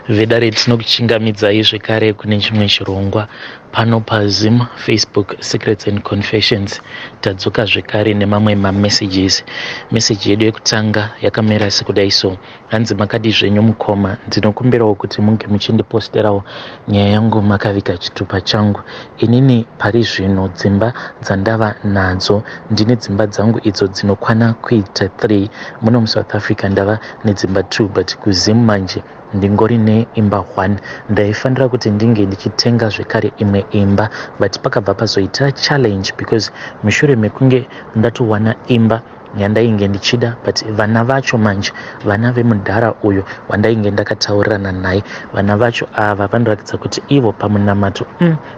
Vedare, tinokuchingamidzai zvekare kune chimwe chirongwa pano paZim Facebook Secrets and Confessions. Tadzoka zvekare nemamwe mamessages. Meseji yedu yekutanga yakamira sekudai so: hanzi, "Makadi zvenyu mukoma? Ndinokumbirawo kuti munge muchindiposterawo nyaya yangu makaviga chitupa changu. Inini pari zvino dzimba dzandava nadzo, ndine dzimba dzangu idzo dzinokwana kuita 3 muno muSouth Africa. Ndava nedzimba 2, but kuZim manje ndingori neimba 1. Ndaifanira kuti ndinge ndichitenga zvekare imwe imba, but pakabva pazoita challenge because mushure mekunge ndatowana imba yandainge ndichida, but vana vacho manje, vana vemudhara uyo wandainge ndakataurirana naye, vana vacho ava vanoratidza kuti ivo pamunamato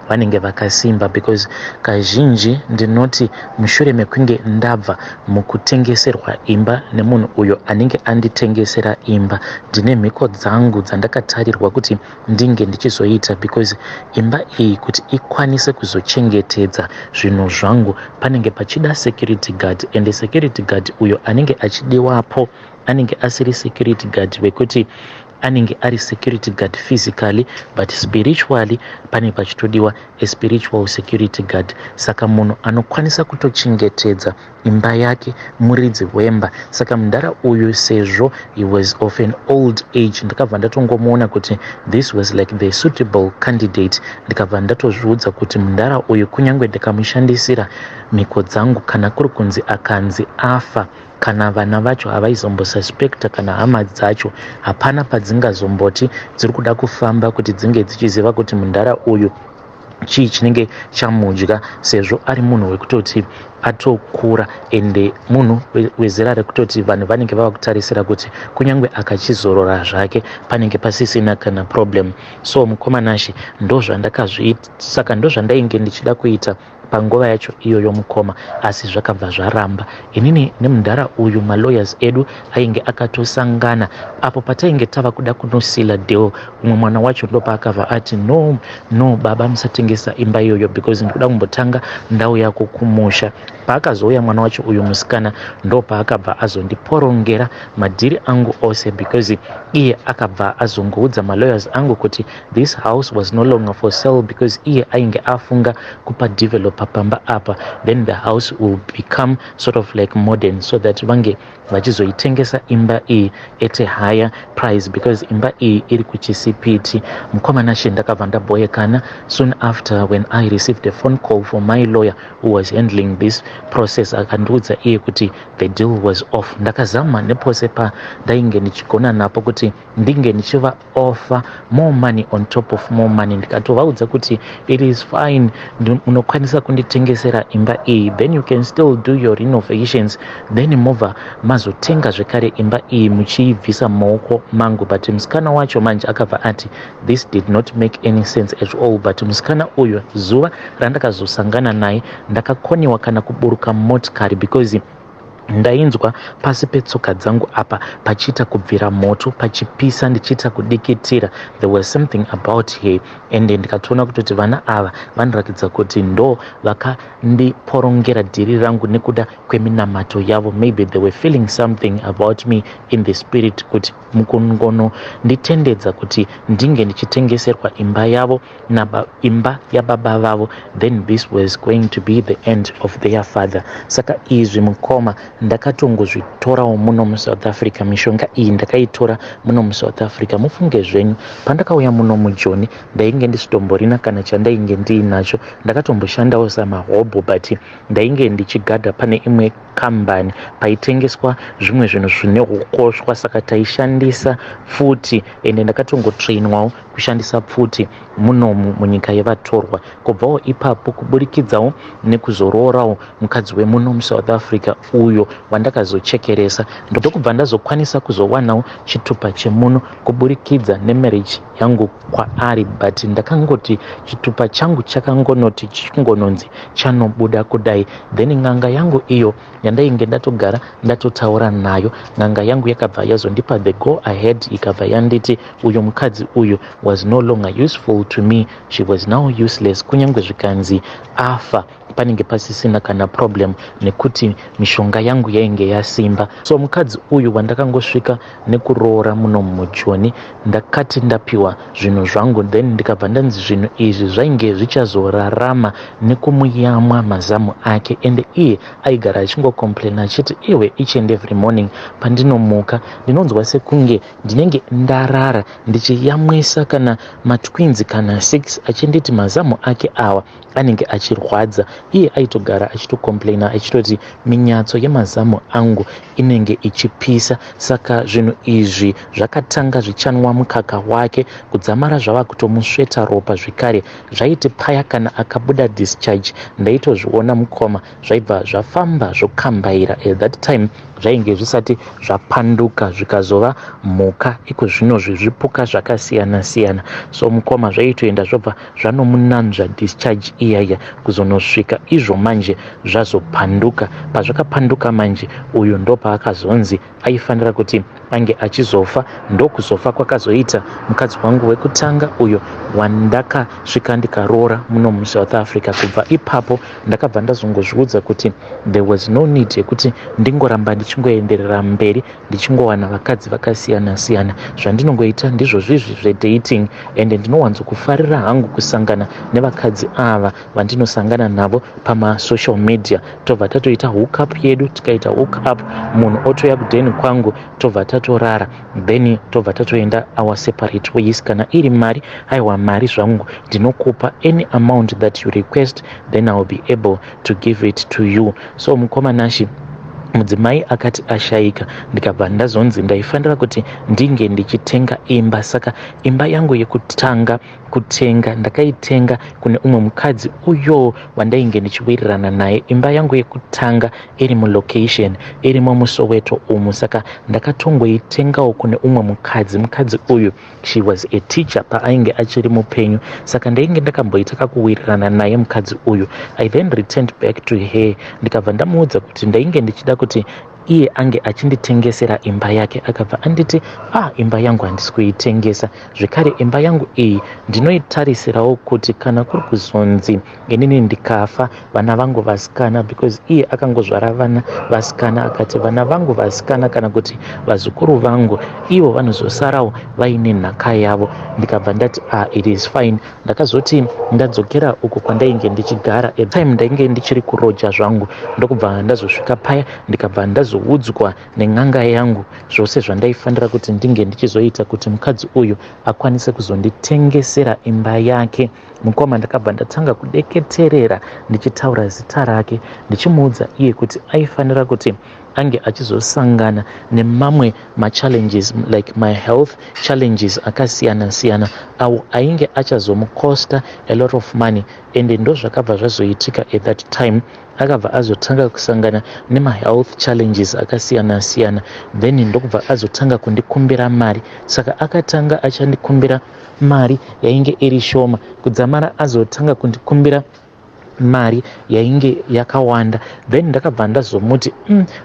vanenge vakasimba, because kazhinji ndinoti mushure mekunge ndabva mukutengeserwa imba nemunhu uyo anenge anditengesera imba, ndine mhiko dzangu dzandakatarirwa kuti ndinge ndichizoita, because imba iyi kuti ikwanise kuzochengetedza zvinhu zvangu panenge pachida security guard, and security guard uyo anenge achidiwapo anenge asiri security guard wekuti anenge ari security guard physically, but spiritually pane pachitodiwa a spiritual security guard. Saka munhu anokwanisa kutochengetedza imba yake muridzi wemba. Saka mudhara uyu, sezvo he was of an old age, ndakabva ndatongomuona kuti this was like the suitable candidate. Ndikabva ndatozviudza kuti mudhara uyu, kunyange ndikamushandisira mhiko dzangu, kana kuri kunzi akanzi afa, kana vana vacho havaizombosuspecta, kana hama dzacho hapana padzingazomboti dziri kuda kufamba kuti dzinge dzichiziva kuti mudhara uyu chii chinenge chamudya, sezvo ari munhu wekutoti atokura, ende munhu wezera rekutoti vanhu vanenge vava kutarisira kuti kunyange akachizorora zvake panenge pasisina kana problem. So mukoma Nashe, ndo zvandakazviita, saka ndo zvandainge ndichida kuita panguva yacho iyoyo mukoma, asi zvakabva zvaramba. Inini nemudhara uyu, malawyers edu ainge akatosangana. Apo patainge tava kuda kunoseala deal, umwe mwana wacho ndopaakabva ati, "No, no, baba, musatengesa imba iyoyo because ndikuda kumbotanga ndauyako kumusha." Paakazouya mwana wacho uyu musikana, ndo paakabva azondiporongera madhiri angu ose, because iye akabva azongoudza malawyers angu kuti this house was no longer for sale, because iye ainge afunga kupa developer pamba apa, then the house will become sort of like modern, so that vange vachizoitengesa imba iyi at a higher price, because imba iyi iri kuChisipiti. Mukoma Nashe, ndakabva ndabhoyekana soon after when I received a phone call from my lawyer who was handling this process. Akandiudza iye kuti the deal was off. Ndakazama nepose pandainge ndichigona napo kuti ndinge ndichiva offer more money on top of more money. Ndikatovaudza kuti it is fine, munokwanisa kunditengesera imba iyi, then you can still do your renovations, then mobva mazotenga zvekare imba iyi muchiibvisa mumaoko mangu. But musikana wacho manje akabva ati this did not make any sense at all. But musikana uyu, zuva randakazosangana naye, ndakakoniwa kana kuburuka motikari, because ndainzwa pasi petsoka dzangu apa pachiita kubvira moto, pachipisa, ndichiita kudikitira. There was something about her, and ndikatoona kutoti vana ava vanoratidza kuti ndo vakandiporongera dhiri rangu nekuda kweminamato yavo. Maybe they were feeling something about me in the spirit, kuti mukungononditendedza kuti ndinge ndichitengeserwa imba yavo, imba yababa vavo, then this was going to be the end of their father. Saka izvi mukoma, ndakatongozvitorawo muno muSouth Africa. Mishonga iyi ndakaitora muno muSouth Africa. Mufunge zvenyu, pandakauya muno muJoni ndainge ndisitomborina kana chandainge ndiinacho. Ndakatomboshandawo samahobho, but ndainge ndichigadha pane imwe kambani paitengeswa zvimwe zvinhu zvine ukoshwa, saka taishandisa pfuti, ende ndakatongotrainwawo kushandisa pfuti munomu munyika yevatorwa. Kubvawo ipapo, kuburikidzawo nekuzoroorawo mukadzi wemuno muSouth Africa uyo wandakazochekeresa, ndokubva ndazokwanisa kuzowanawo chitupa chemuno kuburikidza nemarriage. Yangu kwaari, but ndakangoti chitupa changu chakangonoti chingononzi chanobuda kudai. Then n'anga yangu iyo yandainge ndatogara ndatotaura nayo, n'anga yangu yakabva yazondipa the go ahead, ikabva yanditi uyu mukadzi uyu was no longer useful to me, she was now useless. Kunyange zvikanzi afa, panenge pasisina kana problem, nekuti mishonga yangu yainge yasimba. So mukadzi uyu wandakangosvika nekuroora muno muJoni, ndakati ndapiwa zvinhu zvangu, then ndikabva ndanzi zvinhu izvi zvainge zvichazorarama nekumuyamwa mazamu ake. Ende iye aigara achingocomplaina achiti, "Iwe, each and every morning pandinomuka ndinonzwa sekunge ndinenge ndarara ndichiyamwisa kana matwins kana 6." Achinditi mazamu ake awa anenge achirwadza. Iye aitogara achitocomplaina achitoti, "Minyatso yemazamu angu inenge ichipisa." Saka zvinhu izvi zvakatanga zvichanwa mukaka wake kudzamara zvava kutomusveta ropa zvekare. Zvaiti paya kana akabuda discharge, ndaitozviona mukoma, zvaibva zvafamba zvokambaira. At that time zvainge zvisati zvapanduka zvikazova mhuka iko zvinozvi, zvipuka zvakasiyana siyana. So mukoma, zvaitoenda zvobva zvanomunanzva discharge iyaya kuzonosvika izvo manje zvazopanduka. Pazvakapanduka manje, uyu ndopaakazonzi aifanira kuti ange achizofa. Ndokuzofa kwakazoita mukadzi wangu wekutanga uyo wandakasvika ndikaroora muno muSouth Africa. Kubva ipapo ndakabva ndazongozviudza kuti there was no need yekuti ndingoramba ndichingoenderera mberi ndichingowana vakadzi vakasiyana siyana. Zvandinongoita ndizvo zvizvi zvedating, ende ndinowanzokufarira hangu kusangana nevakadzi ava vandinosangana navo pamasocial media. Tobva tatoita hookup yedu, tikaita hookup, munhu otoya kudheni kwangu, tobva tatorara, then tobva tatoenda our separate ways. Kana iri mari, aiwa, mari zvangu ndinokupa any amount that you request, then I will be able to give it to you. So mukoma Nashi, mudzimai akati ashayika, ndikabva ndazonzi ndaifanira kuti ndinge ndichitenga imba. Saka imba yangu yekutanga kutenga, ndakaitenga kune umwe mukadzi uyo wandainge ndichiwirirana naye. Imba yangu yekutanga iri mulocation, irimo muSoweto umu. Saka ndakatongoitengawo kune umwe mukadzi. Mukadzi uyu, she was a teacher paainge achiri mupenyu, saka ndainge ndakamboita kakuwirirana naye mukadzi uyu. I then returned back to her, ndikabva ndamuudza kuti ndainge ndichida kuti iye ange achinditengesera imba yake. Akabva anditi, "Ah, imba yangu handisi kuitengesa zvekare. Imba yangu iyi ndinoitarisirawo kuti kana kuri kuzonzi inini ndikafa, vana vangu vasikana," because iye akangozvara vana vasikana, akati, "Vana vangu vasikana kana kuti vazukuru vangu, ivo vanozosarawo vaine nhaka yavo." Ndikabva ndati, "Ah, it is fine." Ndakazoti ndadzokera uko kwandainge ndichigara, at time ndainge ndichiri kuroja zvangu, ndokubva ndazosvika paya, ndikabva ndazoudzwa nen'anga yangu zvose zvandaifanira kuti ndinge ndichizoita kuti mukadzi uyu akwanise kuzonditengesera imba yake. Mukoma, ndakabva ndatanga kudeketerera ndichitaura zita rake, ndichimuudza iye kuti aifanira kuti ange achizosangana nemamwe machallenges, like my health challenges akasiyana siyana, awo ainge achazomucosta a lot of money. Ende ndo zvakabva zvazoitika. At that time akabva azotanga kusangana nemahealth challenges akasiyana siyana, then ndokubva azotanga kundikumbira mari. Saka akatanga achandikumbira mari yainge iri shoma, kudzamara azotanga kundikumbira mari yainge yakawanda. Then ndakabva ndazomuti,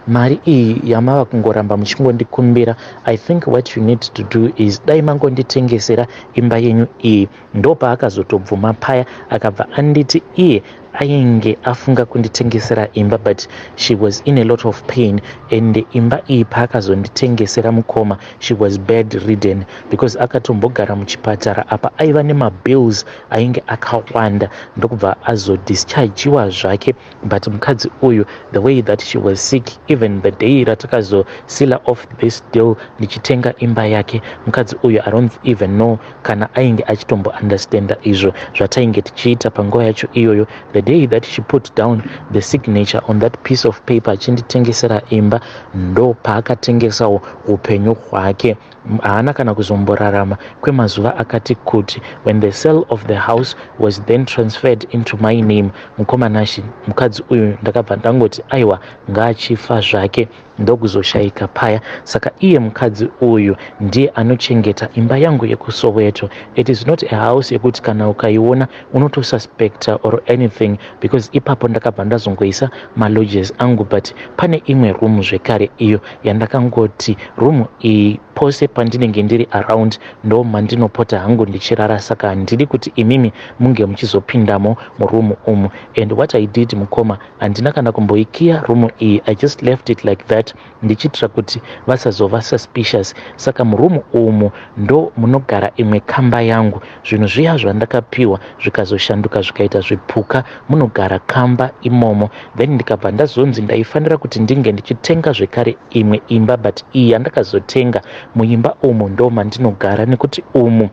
mari iyi yamava kungoramba muchingondikumbira, I think what you need to do is dai mangonditengesera imba yenyu iyi." Ndopaakazotobvuma paya, akabva anditi iye ainge afunga kunditengesera imba, but she was in a lot of pain. And imba iyi paakazonditengesera, mukoma, she was bed ridden because akatombogara muchipatara. Apa aiva nemabills ainge akawanda, ndokubva azodischargiwa zvake. But mukadzi uyu, the way that she was sick, even the day ratakazosila off this deal ndichitenga imba yake, mukadzi uyu, I don't even know kana ainge achitombounderstanda izvo zvatainge tichiita panguva yacho iyoyo. The The day that she put down the signature on that piece of paper achinditengesera imba, ndo paakatengesawo upenyu hwake. Haana kana kuzomborarama kwemazuva akati kuti. When the sale of the house was then transferred into my name, mukoma Nashi, mukadzi uyu ndakabva ndangoti aiwa, ngaachifa zvake, ndokuzoshayika paya. Saka iye mukadzi uyu ndiye anochengeta imba yangu yekuSoweto. It is not a house yekuti kana ukaiona unotosuspecta or anything, because ipapo ndakabva ndazongoisa malodges angu, but pane imwe room zvekare iyo yandakangoti room iyi pose pandinenge ndiri around ndo mandinopota hangu ndichirara, saka handidi kuti imimi munge muchizopindamo murumu umu. And what I did, mukoma, handina kana kumboikiya rumu iyi. I just left it like that ndichiitira kuti vasazova suspicious. Saka murumu umu ndo munogara imwe kamba yangu. Zvinhu zviya zvandakapiwa zvikazoshanduka zvikaita zvipuka, munogara kamba imomo. Then ndikabva ndazonzi ndaifanira kuti ndinge ndichitenga zvekare imwe imba, but iyi yandakazotenga, muimba umu ndo mandinogara, nekuti umu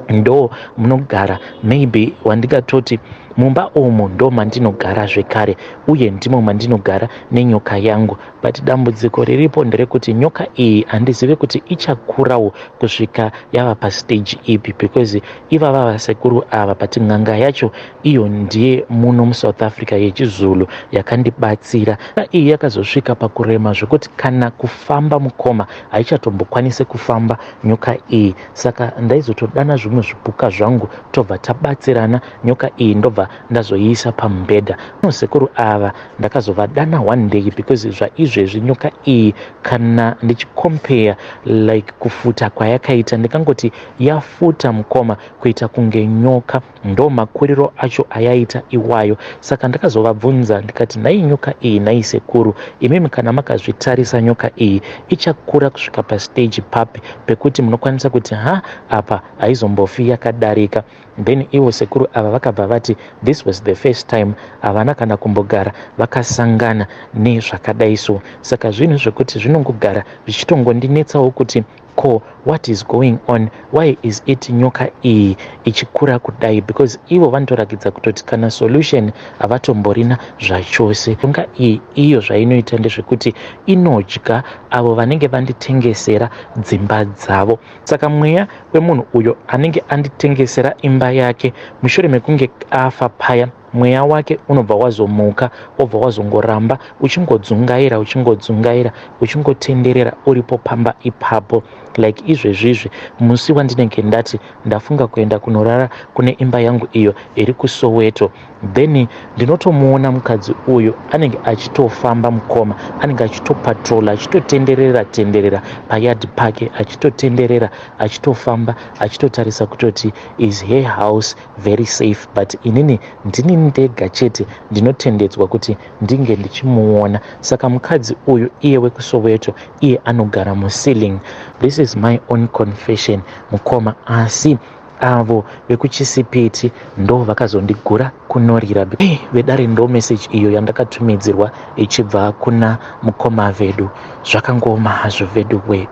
ndo munogara maybe wandingatoti mumba umu ndo mandinogara zvekare, uye ndimo mandinogara nenyoka yangu. But dambudziko riripo nderekuti nyoka iyi handizivi kuti ichakurawo kusvika yava pastage ipi, because ivava vasekuru ava, but n'anga yacho iyo ndiye muno muSouth Africa yechiZulu yakandibatsira. Iyi yakazosvika pakurema zvekuti kana kufamba, mukoma, haichatombokwanisi kufamba nyoka iyi. Saka ndaizotodana zvimwe zvipuka zvangu, tobva tabatsirana nyoka iyi, ndobva ndazoiisa pamubhedha. Sekuru ava ndakazovadana one day, because zvaizvezvi nyoka iyi kana ndichicompare like kufuta kwayakaita, ndikangoti yafuta, mukoma, kuita kunge nyoka, ndo makuriro acho ayaita iwayo. Saka ndakazovabvunza ndikati, "Nhai, nyoka iyi, nhai sekuru, imimi kana makazvitarisa, nyoka iyi ichakura kusvika pastage papi pekuti munokwanisa kuti ha, apa haizombofi yakadarika?" Then ivo sekuru ava vakabva vati this was the first time, havana kana kumbogara vakasangana nezvakadai. So saka zvinhu zvekuti zvinongogara zvichitongondinetsawo kuti ko what is going on? Why is it nyoka iyi ichikura kudai? Because ivo vanotorakidza kutoti kana solution havatomborina zvachose. Nyoka iyi iyo zvainoita ndezvekuti inodya avo vanenge vanditengesera dzimba dzavo. Saka mweya wemunhu uyo anenge anditengesera imba yake, mushure mekunge afa paya, mweya wake unobva wazomuka, wobva wazongoramba uchingodzungaira, uchingodzungaira, uchingotenderera uripo pamba ipapo. Like izvezvizvi, musi wandinenge ndati ndafunga kuenda kunorara kune imba yangu iyo iri kuSoweto, then ndinotomuona mukadzi uyu anenge achitofamba, mukoma, anenge achitopatrola, achitotenderera tenderera payard pake, achitotenderera, achitofamba, achitotarisa kutoti is her house very safe. But inini ndini ndega chete ndinotendedzwa kuti ndinge ndichimuona. Saka mukadzi uyu iye wekuSoweto, iye anogara muceiling. This is my own confession, mukoma, asi avo vekuChisipiti ndo vakazondigura kunorira. Hey, vedare, ndo message iyo yandakatumidzirwa ichibva kuna mukoma vedu. Zvakangoma hazvo vedu we.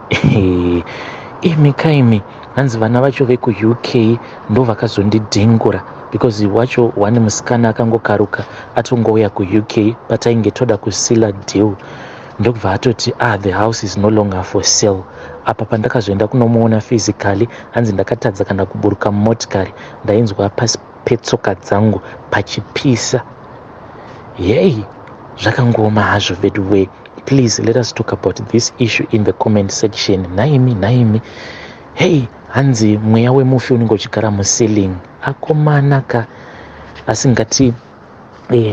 Imi kaimi, hanzi vana vacho vekuUK ndo vakazondidhingura, because wacho one musikana akangokaruka atongouya kuUK patainge toda kuseala deal, ndokubva atoti, "Ah, the house is no longer for sale." Apa pandakazoenda kunomuona physically, hanzi ndakatadza kana kuburuka mumotikari, ndainzwa pasi petsoka dzangu pachipisa. Yei, zvakangoma hazvo vedu way. Please let us talk about this issue in the comment section. Naimi, naimi, hei, hanzi mweya wemufi unenge uchigara muceiling, akomanaka. Asi ngati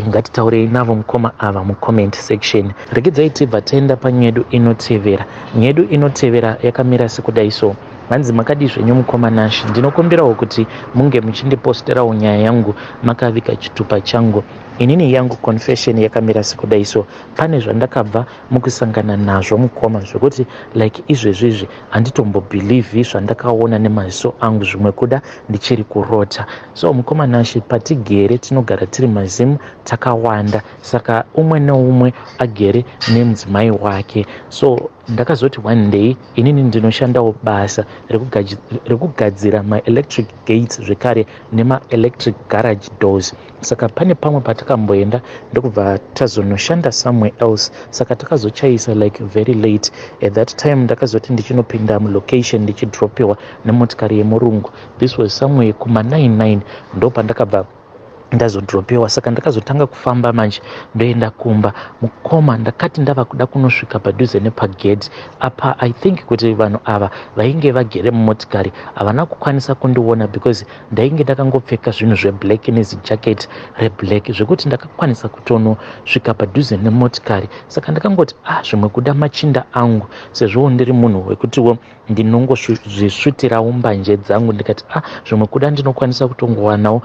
ngatitaurei navo mukoma ava mucomment section. Regedzai tibva taenda panyedu inotevera. Nyedu inotevera yakamira sekudai. So hanzi, "Makadi zvenyu mukoma Nashi? Ndinokumbirawo kuti munge muchindiposterawo nyaya yangu makaviga chitupa changu. Inini yangu confession yakamira sekudai so, pane zvandakabva mukusangana nazvo mukoma, zvekuti like izvezvi izvi handitombobhilivhi zvandakaona nemaziso angu, zvimwe kuda ndichiri kurota. So mukoma Nashe, patigere tinogara tiri maZimu takawanda, saka umwe neumwe agere nemudzimai wake. So ndakazoti one day inini ndinoshandawo basa rekugadzira maelectric gates zvekare nemaelectric garage doors. Saka pane pamwe patakamboenda, ndokubva tazonoshanda somewhere else, saka takazochaisa like very late. At that time ndakazoti ndichinopinda mulocation ndichidropiwa nemotikari yemurungu. This was somewhere kuma99 ndo pandakabva ndazodropiwa. Saka ndakazotanga kufamba manje ndoenda kumba mukoma. Ndakati ndava kuda kunosvika padhuze nepagedhi apa, I think kuti vanhu ava vainge vagere mumotikari havana kukwanisa kundiona because ndainge ndakangopfeka zvinhu zveblack nezijacket reblack, zvekuti ndakakwanisa kutonosvika padhuze nemotikari. Saka ndakangoti, ah, zvimwe kuda machinda angu, sezvowo ndiri munhu wekutiwo ndinongozvisvutirawo mbanje dzangu. Ndikati, ah, zvimwe kuda ndinokwanisa kutongowanawo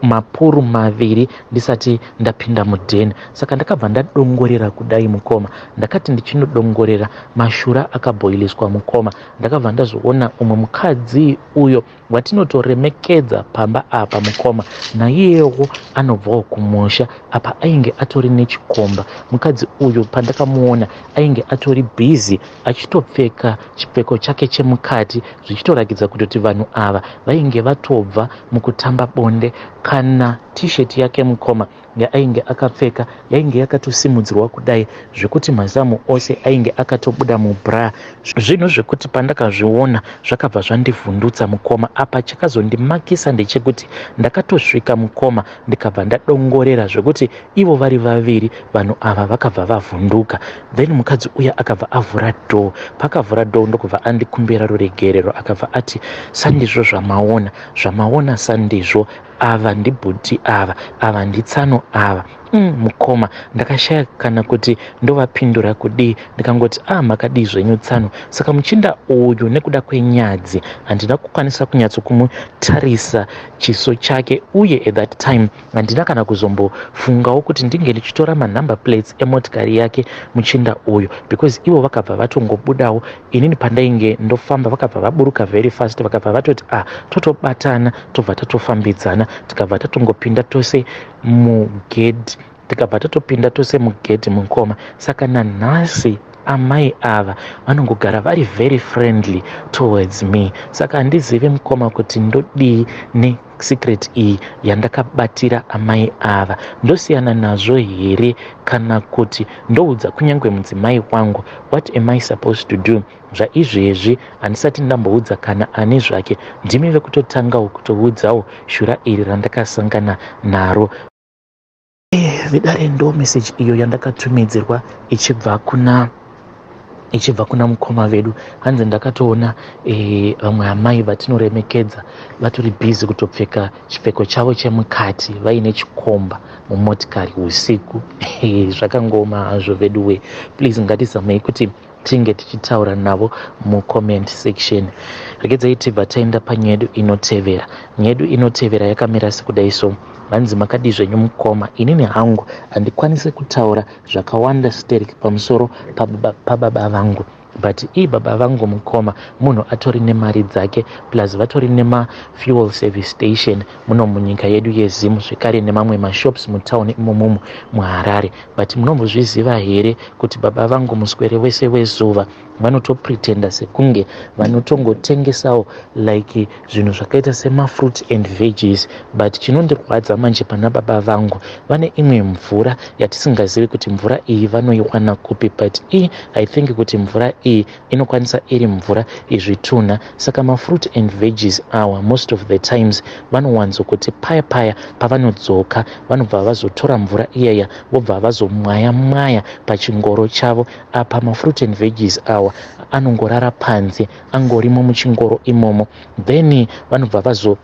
mapuru maviri ndisati ndapinda mudheni. Saka ndakabva ndadongorera kudai mukoma. Ndakati ndichinodongorera, mashura akabhoiliswa mukoma. Ndakabva ndazoona umwe mukadzi uyo watinotoremekedza pamba apa mukoma, naiyewo anobvawo kumusha. Apa ainge atori nechikomba mukadzi uyu. Pandakamuona ainge atori busy achitopfeka chipfeko chake chemukati, zvichitorakidza kutoti vanhu ava vainge vatobva mukutamba bonde. Kana T-shirt yake mukoma yaainge akapfeka yainge yakatosimudzirwa kudai, zvekuti mazamu ose ainge akatobuda mubra. Zvinhu zvekuti pandakazviona zvakabva zvandivhundutsa mukoma. Apa chakazondimakisa ndechekuti ndakatosvika mukoma, ndikabva ndadongorera, zvekuti ivo vari vaviri vanhu ava vakabva vavhunduka. Then mukadzi uya akabva avhura door. Pakavhura door, ndokubva andikumbira ruregerero. Akabva ati, "Sandizvo zvamaona, zvamaona sandizvo. Ava ndibhuti ava, ava nditsano ava." Mukoma, ndakashaya kana kuti ndovapindura kudii. Ndikangoti, "A ah, makadii zvenyu tsano?" Saka muchinda uyu, nekuda kwenyadzi, handina kukwanisa kunyatsokumutarisa chiso chake, uye at that time handina kana kuzombofungawo kuti ndinge ndichitora manumber plates emotikari yake muchinda uyu, because ivo vakabva vatongobudawo. Inini pandainge ndofamba, vakabva vaburuka very fast, vakabva vatoti, "Ah, totobatana." Tobva tatofambidzana, tikabva tatongopinda tose mugedhi, tikabva tatopinda tose mugedhi mukoma. Saka nanhasi amai ava vanongogara vari very friendly towards me. Saka handizivi mukoma kuti ndodii nesecret iyi yandakabatira amai ava. Ndosiyana nazvo here, kana kuti ndoudza kunyange mudzimai wangu? What am I supposed to do? Zvaizvezvi handisati ndamboudza kana ani zvake. Ndimi vekutotangawo kutoudzawo shura iri randakasangana naro. Vedare, ndo meseji iyo yandakatumidzirwa ichibva kuna mukoma vedu. Hanzi ndakatoona vamwe amai vatinoremekedza vatori busy kutopfeka chipfeko chavo chemukati vaine chikomba mumotikari usiku. Zvakangoma hazvo vedu we. Please, ngatizamei kuti tinge tichitaura navo mucomment section. Regedzai tibva taenda panyedu inotevera. Nyedu inotevera yakamira sekudai so. Vanzi, "Makadii zvenyu mukoma? Inini hangu handikwanisi kutaura zvakawanda sterek pamusoro pababa vangu, but ii baba vangu mukoma munhu atori nemari dzake, plus vatori nemafuel service station muno munyika yedu yeZimu, zvekare nemamwe mashops mutauni imomomo muHarare. But munombozviziva here kuti baba vangu muswere wese wezuva vanotopretenda sekunge vanotongotengesawo like zvinhu zvakaita semafruit and veggies? But chinondirwadza manje pana baba vangu, vane imwe mvura yatisingazivi kuti mvura iyi vanoiwana kupi, but I think kuti mvura iyi inokwanisa iri mvura yezvitunha. Saka mafruit and veggies awa, most of the times vanowanzokuti paya paya pavanodzoka, vanobva vazotora mvura iyaya, vobva vazomwaya mwaya pachingoro chavo. Apa mafruit and veggies awa anongorara panze angorimo muchingoro imomo. Then vanobva vazo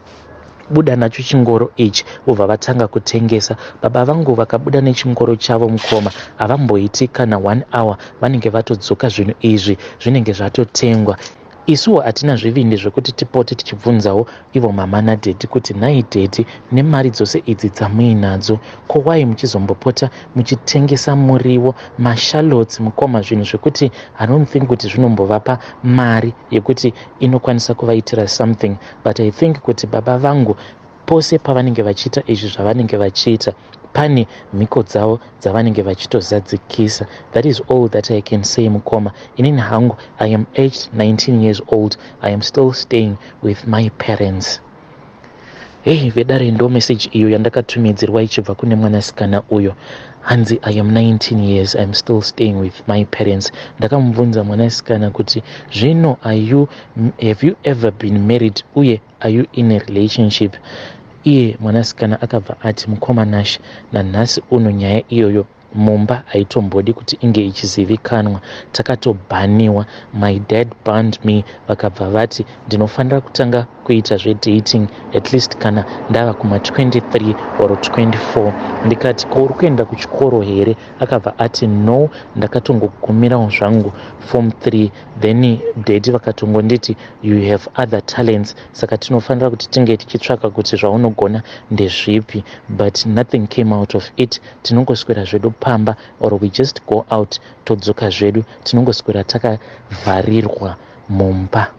buda nacho chingoro ichi, vobva vatanga kutengesa. Baba vangu vakabuda nechingoro chavo mukoma, havamboiti kana one hour, vanenge vatodzoka, zvinhu izvi zvinenge zvatotengwa. Isuwo hatina zvivindi zvekuti tipote tichibvunzawo ivo mama nadaddy kuti, "Nhai daddy, nemari dzose idzi dzamuinadzo, ko why muchizombopota muchitengesa muriwo, mashallots, mukoma?" Zvinhu zvekuti I don't think kuti zvinombovapa mari yekuti inokwanisa kuvaitira something. But I think kuti baba vangu, pose pavanenge vachiita izvi zvavanenge vachiita, pane mhiko dzavo dzavanenge vachitozadzikisa. That is all that I can say, mukoma. Inini hangu, I am aged 19 years old. I am still staying with my parents. Hei vedare, ndo message iyo yandakatumidzirwa ichibva kune mwanasikana uyo. Hanzi, "I am 19 years, I am still staying with my parents." Ndakamubvunza mwanasikana kuti, "Zvino are you have you ever been married, uye are you in a relationship?" Iye mwanasikana akabva ati, "Mukoma Nash, nanhasi uno nyaya iyoyo mumba haitombodi kuti inge ichizivikanwa. Takatobhaniwa. My dad banned me, vakabva vati ndinofanira kutanga kuita zvedating at least kana ndava kuma23 or 24." Ndikati, "Ko uri kuenda kuchikoro here?" Akabva ati, "No, ndakatongogumirawo zvangu form 3. Then daddy vakatongonditi, 'You have other talents, saka tinofanira kuti tinge tichitsvaka kuti zvaunogona ndezvipi.' But nothing came out of it. Tinongoswera zvedu pamba or we just go out, todzoka zvedu. Tinongoswera takavharirwa mumba."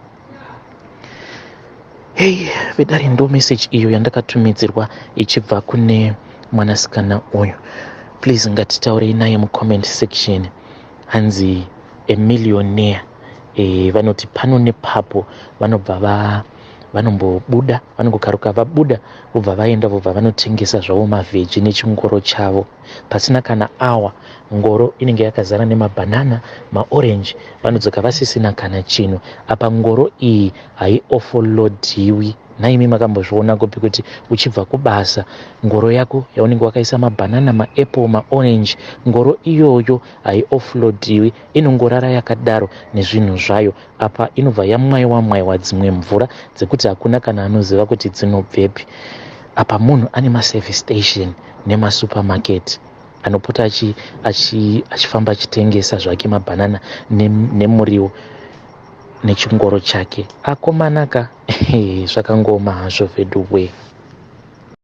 Hei vedare, ndo message iyo yandakatumidzirwa ichibva kune mwanasikana uyu. Please, ngatitaurei naye mucomment section. Hanzi a millionaire. Vanoti pano nepapo vanobva va vanombobuda, vanongokaruka vabuda, vobva vaenda, vobva vanotengesa zvavo maveggie nechingoro chavo. Pasina kana awa, ngoro inenge yakazara nemabhanana, maorange. Vanodzoka vasisina kana chinhu. Apa ngoro iyi haioffloadiwi. Naimi makambozviona kupi kuti uchibva kubasa, ngoro yako yaunenge wakaisa mabhanana, maapple, maorange, ngoro iyoyo haioffloadiwi, inongorara yakadaro nezvinhu zvayo? Apa inobva yamwaiwa mwaiwa dzimwe mvura dzekuti hakuna kana anoziva kuti dzinobvepi. Apa munhu ane maservice station nemasupermarket, anopota achifamba achitengesa zvake mabhanana nemuriwo nechingoro chake. Akomanaka, zvakangoma hazvo veduwe.